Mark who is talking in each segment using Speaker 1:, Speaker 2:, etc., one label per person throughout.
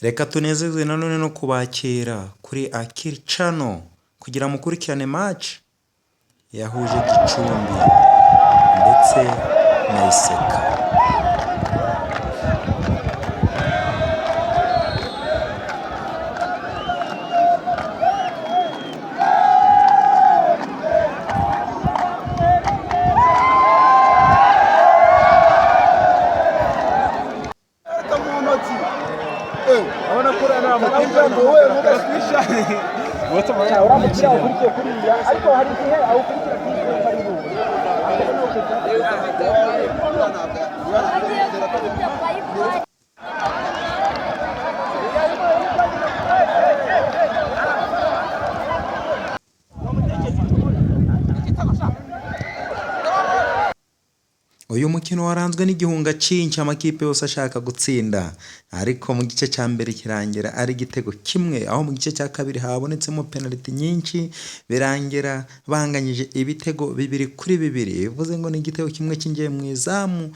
Speaker 1: Reka tunezezwe nanone no kubakira kuri Akili Channel kugira mukurikirane match yahuje Gicumbi ndetse na Iseka. Uyu mukino waranzwe n'igihunga cyinshi amakipe yose ashaka gutsinda ariko mu gice cya mbere kirangira ari igitego kimwe aho mu gice cya kabiri habonetsemo penaliti nyinshi birangira banganyije ibitego 2-2 bivuze ngo ni igitego kimwe cyinjiye mu izamu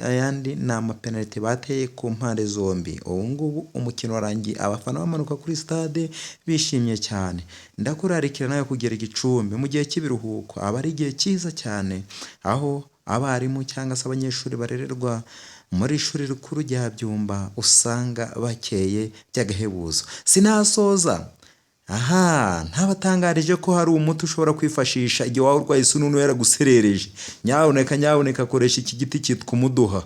Speaker 1: ayandi ni amapenaliti bateye ku mpande zombi. Ubu ngubu umukino warangiye abafana bamanuka kuri stade bishimye cyane. Ndakurarikira nawe kugera i Gicumbi mu gihe cy'ibiruhuko aba ari igihe cyiza cyane aho abarimu cyangwa se abanyeshuri barererwa muri ishuri rikuru rya Byumba usanga bakeye by'agahebuzo. Sinasoza aha ntabatangarije ko hari umuti ushobora kwifashisha igihe waba urwaye isununu yaraguserereje. Nyabuneka nyabuneka koresha iki giti cyitwa umuduha.